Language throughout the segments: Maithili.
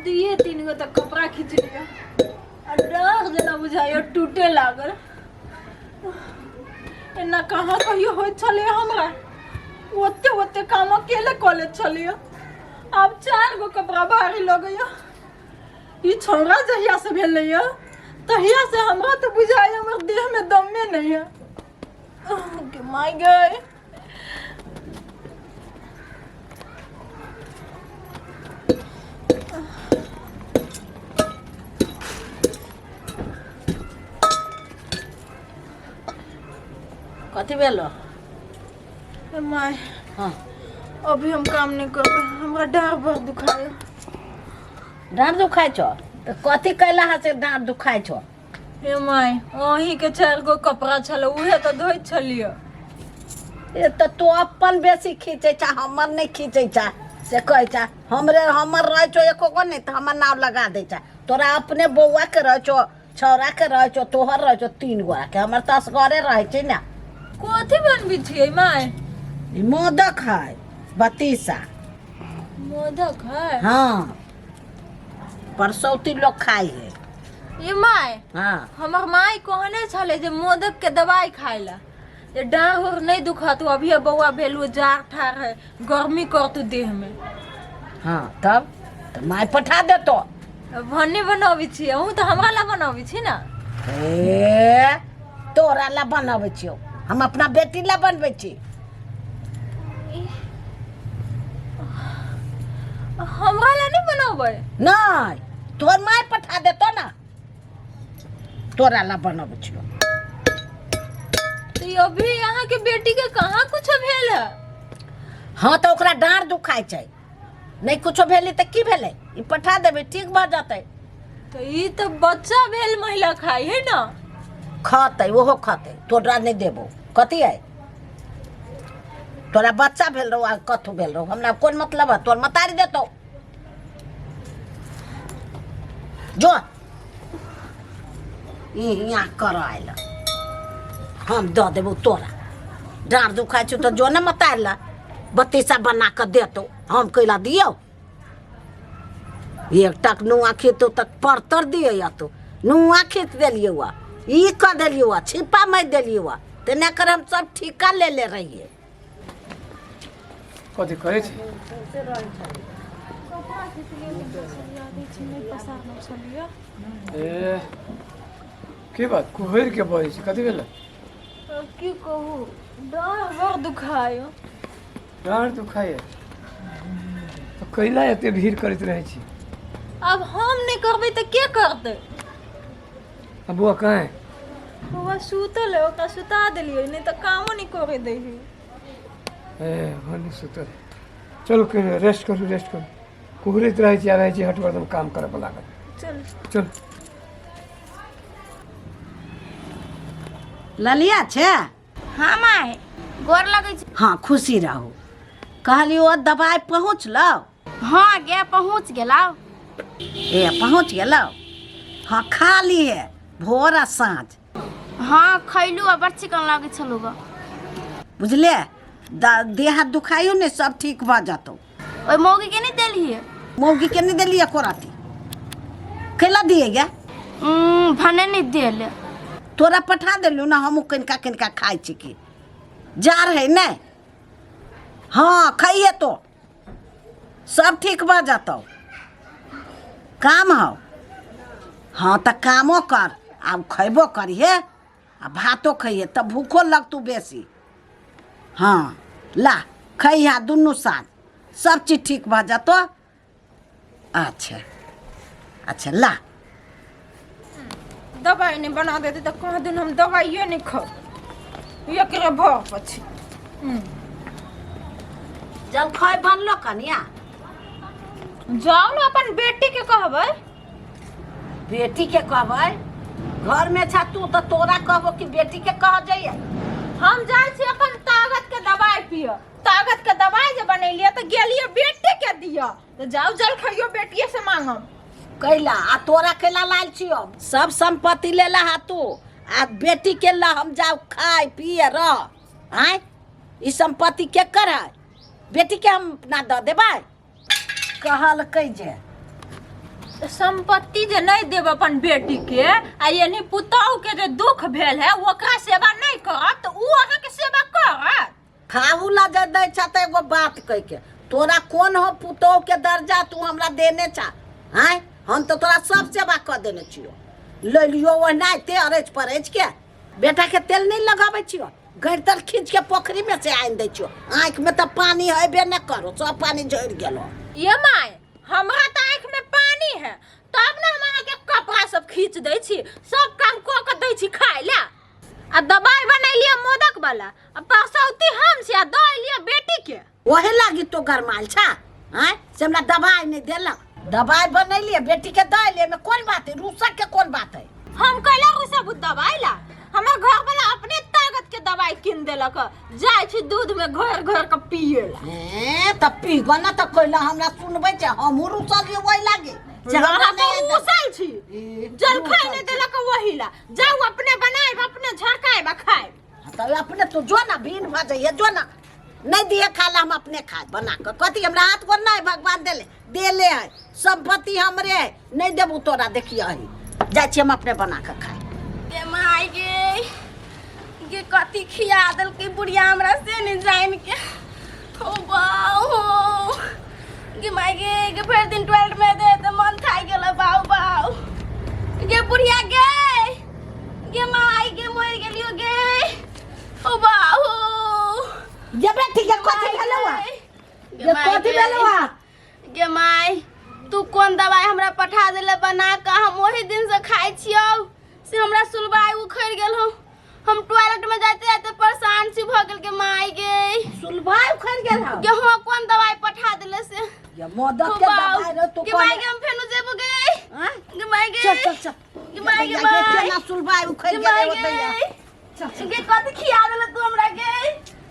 दुइये तीन गो तक कपड़ा खींच लिया आ डर जेना बुझाइयो टूटे लागल। एना कहाँ कहियो होइत छलै हमरा, ओते ओते काम अकेले कऽ लैत छलियै, आब 4 गो कपड़ा भारी लगैया। ई छौड़ा जहिया से भेलैया तहिया से हमरा तऽ बुझाइया हमर देह में दमे नहीं है। के माय गए। कथी भेलो? माय। हाँ। अभी हम काम नहीं करबै, हमरा डाँर बड़ दुखाय। डाँर दुखाय छौ? तऽ कथी कैला है से डाँर दुखाय छौ? हे my, अहीं के 4 गो कपड़ा छल, उहे तऽ धोइत छलियै। ए तऽ तू अपन बेसी खींचै छा, हमर नहि खींचै छा, से कहै छा हमरे हमर रहै छौ एको गो नहि तऽ हमर नाव लगा दै छा। तोरा अपने बौआ के रहै छौ, छौड़ा के रहै छौ, तोहर रहै छौ, 3 गोरा के, हमर तऽ असगरे रहै छै ने। कथी बनबै छियै my? ई मोदक है, बतीसा। मोदक है? हाँ, परसौती लोग खाइ है। ये my. हाँ। हमर माय कहने छलै जे मोदक के दवाई खाइ ला, जे डाँर उर नहीं दुखत, अभी बौआ भेलू जार ठार है, गर्मी करतू देह में। हाँ तब तऽ माय पठा देतो। भन्ने बनाबै छी अहूँ तऽ हमरा ला बनाबै छी ना। ए तोरा ला बनाबै छियौ, हम अपना बेटी ला बनबै छी। हमरा ला नहीं बनाबै? नहीं, तोहर माय पठा देतो ना, तोरा ला बनाबै छियौ। तो अभी अहाँ के बेटी के कहाँ कुछ भेल है? हाँ तऽ ओकरा डाँड़ दुखाइ छै, नहीं कुछो भेलै तऽ की भेलै, ई पठा देबै ठीक भऽ जेतै। तो ई तऽ बच्चा भेल महिला खाइ है ना। खतै, ओहो खतै, तोरा नहीं देबो। कथी है तोरा बच्चा भेल रहो आ कथू भेल रहो, हमरा कोन मतलब है, तोर मतारी देतौ। जो ई हियाँ कर आयल, हम दऽ देबौ तोरा। डाँड़ दुखाइ छौ तऽ जो ने मतारि ला, बत्तीसा बना कऽ देतौ, हम कैला दियौ? एकटाक नुआ खींचतौ तऽ परतर दियै, तू नुआ खींच देलियौ, ई कऽ देलियौ, छिपा मारि देलियौ, तेना कर हम सब ठीका ले ले रहियै। कथी करै छी? ए की बात कुहरि के बजै छी, कथी भेलै? की कहू, डाँड़ बड़ दुखाय। डाँड़ दुखाय तऽ कैला एते भीड़ करैत रहै छी? आब हम नहि करबै तऽ के करतै? आ बौआ कहाँ है? बौआ सुतल है, ओकरा सुता देलियै, नहि तऽ कामो नहि करे दै है। ए भने सुतल, चलू कनि रेस्ट करू, रेस्ट करू। कुहरैत रहै छी, आबै छी हट एकदम काम करऽ पर लागल। चल चल। ललिया छै? हाँ माय, गोर लगै छी। हाँ खुशी रहू। कहलियो ओ दवाइ पहुँचलौ? हाँ गे पहुँच गेलौ। ए पहुँच गेलौ? हाँ खा लिए भोर आ साँझ। हाँ खैलू आ बड़ चिकन लगै छलौ ग। बुझले, देह हाथ दुखाइयो ने सब ठीक भऽ जतौ। ओहि मौगी के नहीं देलिए? मौगी के नहीं देलिए कोराती, कैला दिए गे? भने नहीं देले। तोरा पठा देलू ना, हमहूँ कनिका कनिका खाइ छी। की जार है ने? हाँ खाइए तो सब ठीक भऽ जतौ। काम हौ? हाँ तऽ कामो कर आब खयबो करिहे आ भातो खइहे, तब भूखो लगतौ बेसी। हाँ ला खइहा दुनू साँझ, सब चीज ठीक भऽ जतौ। अच्छा अच्छा ला। दवाई नहीं बना देते तो कहाँ दिन हम दवाइयो नहीं खब, एकरे भर પછી। जलखै बनलो कनिया? जाओ ना अपन बेटी के कहबै। बेटी के कहबै? घर में छा तू तऽ तोरा कहबो कि बेटी के कह जाइए? हम जाइ छी अपन ताकत के दवाई पिय, ताकत के दवाई जे बनेलिए तऽ गेलिए बेटी के दिअ, तऽ जाओ जल खइयो बेटिए से मांगम। कैला आ तोरा कैला लाल छियो? सब संपत्ति लेला हा तू आ बेटी के ला हम जाओ खाय पिए रह। आय ई संपत्ति केकर है? बेटी के हम ना दऽ देबै? कहलकै जे संपत्ति जे नहीं देब अपन बेटी के आ यानी पुतहु के जे दुख भेल है ओकरा सेवा नहीं करत तो ऊ अहाँ के सेवा करत। खाहू ला जे दै छा तऽ एगो बात कहि के तोरा कोन हो पुतोह के दर्जा तू हमरा देने छा आँय? हम तऽ तोरा सब सेवा कऽ देने छियो, ले लियो ओनाहिते अरैच परैच के। बेटा के तेल नहीं लगाबै छियो, गैर खींच के पोखरी में से आनि दै छियो, आँखि में तऽ पानी हेबे नहि करो, सब पानी झड़ि गेलो। ये my, हमरा तऽ आँखि में पानी है तब ने हम अहाँके कपड़ा सब खींच दै छी, सब काम कऽ के दै छी खाय ला। आ दवाई बनेलियै मोदक वाला, आ परसौती हम से आ दऽ एलियै बेटी के। ओहे लागी तो गरमाल छा आँय, से हमरा दवाई नहीं देलक। दवाई बनेलियै बेटी के दऽ एलियै, एहिमे कोन बात है, रूसक के कोन बात है? हम कैला रूसब दवाई ला? हमर घर वाला अपने ताकत के दवाई कीन देलक, जाइ छी दूध में घोर घोर के पिए ला। ए त पी गो ना, त कैला हमरा सुनबै छै? हमहूँ रूसलियै ओहि लागी जे हमरा अहाँ तो नहि रूसल छी, ए, जलखै रूसल नहि छी। देलक ओहि ला। जाउ अपने बनायब, अपने झरकायब आ खायब। तऽ अपने तू जो ना, भीन भऽ जाइए जो ना, नहीं दिए खा ला, हम अपने खाए बना कऽ। कथी हमरा हाथ गोर नहीं भगवान देले देले है, संपत्ति हमरे है, नहीं देबू तोरा। देखिए जाइ छी हम अपने बना कऽ खाए। गे माय गे, गे कथी खिया देलकै बुढ़िया हमरा से नहीं जान के। हो बाऊ हो गे माय गे, गे भरि दिन टॉयलेट में दे तऽ मन थाकि गेल। बाऊ बाऊ गे बुढ़िया गे, गे माय गे मरि गेलियो गे। ओ बाऊ गे बेटी गे, कथी भेलौ हा? गे कथी भेलौ हा? गे माय, तू कोन दवाई हमरा पठा देले बना कऽ, हम ओही दिन से खाइ छियौ से हमरा सुलबाई उखड़ि गेल हौ। हम टॉयलेट में जाते जाते परेशान छी भऽ गेल। गे माय गे, सुलबाई उखड़ि गेल हौ? गे हाँ, कोन दवाई पठा देले से? गे मोदक के दवाई रह तू। गे माय गे, हम फेनु जेबो गे। आँय? गे माय गे, चल चल चल। गे माय गे, गे माय केना सुलबाई उखड़ि गे गेलै माय ओतैया। गे, गे कथी खिया देले तू हमरा गे?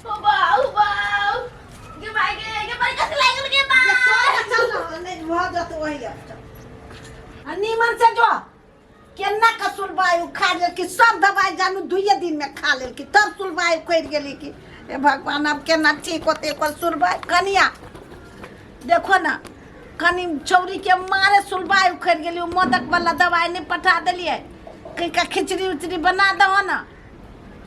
ओ बाऊ बाऊ गे माय गे, गे बड़ी कथी लागल गे गे माय? चल चल ना, नहीं भऽ जेतौ ओहिया। चल आ नीमन से जो, केना के सुलबाई उखा लेलकी? सब दवाई जानू दुइये दिन में खा लेलकी तब सुलबाई उखड़ि गेली की। हे भगवान, अब केना ठीक होते ओकर सुलबाई? कनिया देखो ना, कनि छौरी के मारे सुलबाई उखड़ि गेली। ओ मोदक वाला दवाई नहीं पठा देलियै? कनिका खिचड़ी उचड़ी बना दहो ना।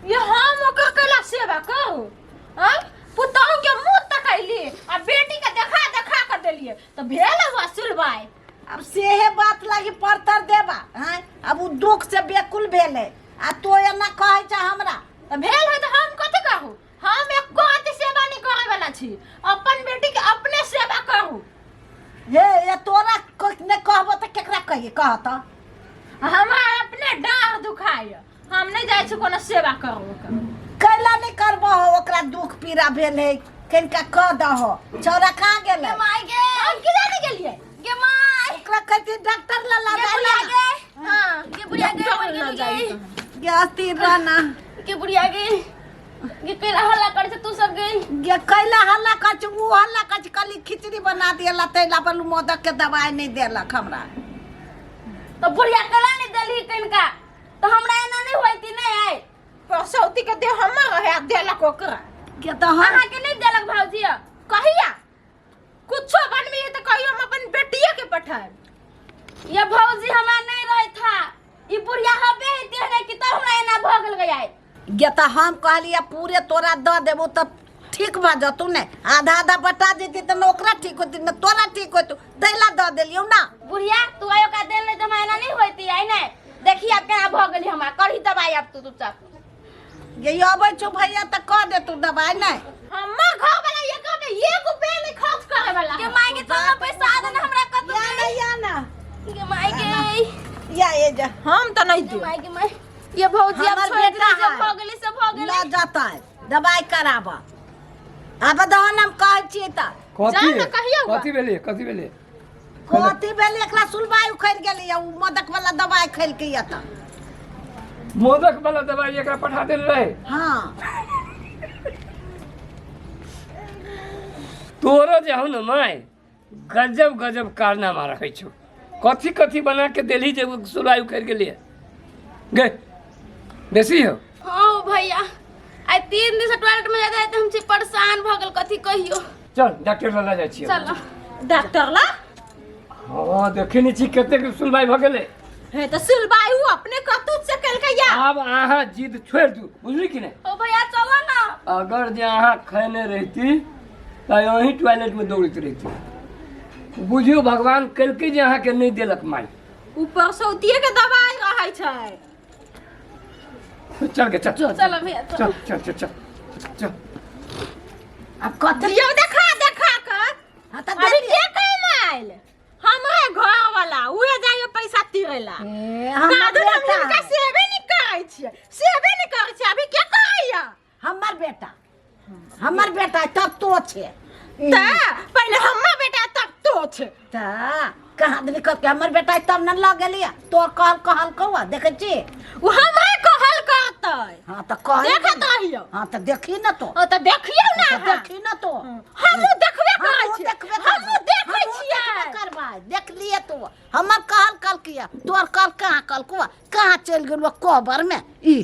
ये हम ओकर कैला सेवा करू? आँय, पुतहु के मुंह तकैली आ बेटी के देखा देखा के देलियै तऽ भेल हुआ सुलबाई। अब सेहे बात लागी परतर देबा हैं? अब उ दुख से बेकुल भेलै आ तो एना कहै छ हमरा। तऽ भेल है तऽ हम कथी कहू? हम एको अति सेवा नहीं करे वाला छी, अपन बेटी के अपने सेवा करू। हे ये तोरा नहि कहबो तऽ केकरा कहिए, कह तऽ। हमरा अपने डाँड़ दुखाय, हम नहीं जाइ छी कोनो सेवा करू ओकर। कैला नहि करबहो? ओकरा दुख पीड़ा भेल है, कनिका कह दहो। छौड़ा कहाँ गेलै? गे माय गे, हम की जाने गेलियै? गे माय, ओकरा कहती डॉक्टर ला गे ला बुढ़िया गे। हाँ। गे बुढ़िया गे, डॉक्टर मरि लग गेली जाइ गे। तहन। गे अस्थिर रहना। गे बुढ़िया गे, गे कैला हल्ला करै छै तू सब गे? गे कैला हल्ला कर छै? उ हल्ला कर छै, कहली खिचड़ी बना दिएला तैला बलू मोदक के दवाई नहीं देलक हमरा। तऽ बुढ़िया कैला नहीं देलही कनिका तऽ हमरा एना नहीं होइती नहीं आइ। परसौती के देह हमर रहे आ देलक ओकरा। गे तऽ हम अहाँके नहीं देलक भाउजी? कहिया कुछो बनबी तऽ कहियो हम अपन बेटिए के पठायब। ये भौजी, हमरा नहीं रहे था, ई बुढ़िया हबे है तेहने कि तब हमरा एना भऽ गेल गई आइ। गे तऽ हम कहलियै पूरे तोरा दऽ देबो तऽ ठीक भऽ जतौ ने, आधा आधा बटा जेती तऽ ने ओकरा ठीक होती ने तोरा ठीक होतौ, तैला दऽ देलियौ ना। बुढ़िया, तू आइ ओकरा देल नहीं तऽ हमरा एना नहीं होइती आइ। नहीं देखी आब केना भऽ गेली हमरा, करही दवाई आब तू चुपचाप। गे अबै छौ भैया तऽ कऽ देतौ दवाई नहि? हमर घर वाला एकरा में एक रुपया नहीं खर्च करे वाला गे है। माय गे, चल ना पैसा दे ना हमरा कतौ। या ना, या ना। गे माय गे। या ये जा। हम तऽ नहीं गे देब। माय गे माय, ये भौजी आब हमर छोड़ि बेटा देली, जे है। भऽ गेली से भऽ गेली। लऽ जेतै दवाई कराबऽ, आब दहन हम कहै छियै तऽ। कथी जाउ ने कहियौ गा। कथी भेलै? कथी भेलै? कथी भेलै? एकरा सुलबाई उखड़ि गेलै, उ मोदक वाला दवाई खेलकै या तऽ। मोदक वाला दवाई एकरा पठा देल रहे? हाँ। तोरो जे हौ ने माय, गजब गजब कारनामा रखै छौ। कथी कथी बना के देलही जे सुलाई उखड़ि गेलियै गे? बेसी हो। हाँ भैया, आइ 3 दिन से टॉयलेट में जाते जाते हम छी परेशान भऽ गेल, कथी कहियो। चल डॉक्टर लग जाइ छियै। चल। डॉक्टर ला। हँ, देखै नहि छी कतेक सुनवाइ भऽ गेलै। हे, तऽ सुलबाई उ अपने करतूत से केलकै या। आब अहाँ जिद छोड़ि दू, बुझली कि नहि? ओ भैया, चलो ना। अगर जे अहाँ खयने रहिती तऽ अहीं टॉयलेटमे दौड़ैत रहिती। बुझियौ, भगवान केलकै जे अहाँके नहि देलक माइ। ऊपर सौतिये के दवाई रहै छै। चल के चल। चलो भैया, चलो। चल चल चल चल चल। आब कथी? दियौ देखा देखा के। हाँ तऽ अभी देलियै। के काम आयल? हमरे घर वाला उहे जाइए पैसा तिरेला। ए, हमर कादू हम बेटा। हिनका सेवे नहीं करै छियै, सेवे नहीं करै छियै। अभी के करैया? हमर बेटा, हमर बेटा तब तो छे। तऽ पहिले हमर बेटा तब तो छे। तऽ कहाँ देली कह के हमर बेटा तब न लऽ गेलियै। तोर कहल कहल कौआ देखै छी। उ हमरा कहल करतै। हाँ तऽ कह। देखत रहियौ। हाँ तऽ देखी न तो। ओ तऽ देखियौ ने। तऽ अहाँ। देखी न तो। हमहूँ देखबे करै हमहूँ छियै। देखबे करबै। हमहूँ देखै हमहूँ छियै। देखबे करबै। देख लिए तो हमर कहल कल किया, तोर कहल कहाँ? कहल कुआ कहाँ चलि गेलौ कोबर में ई।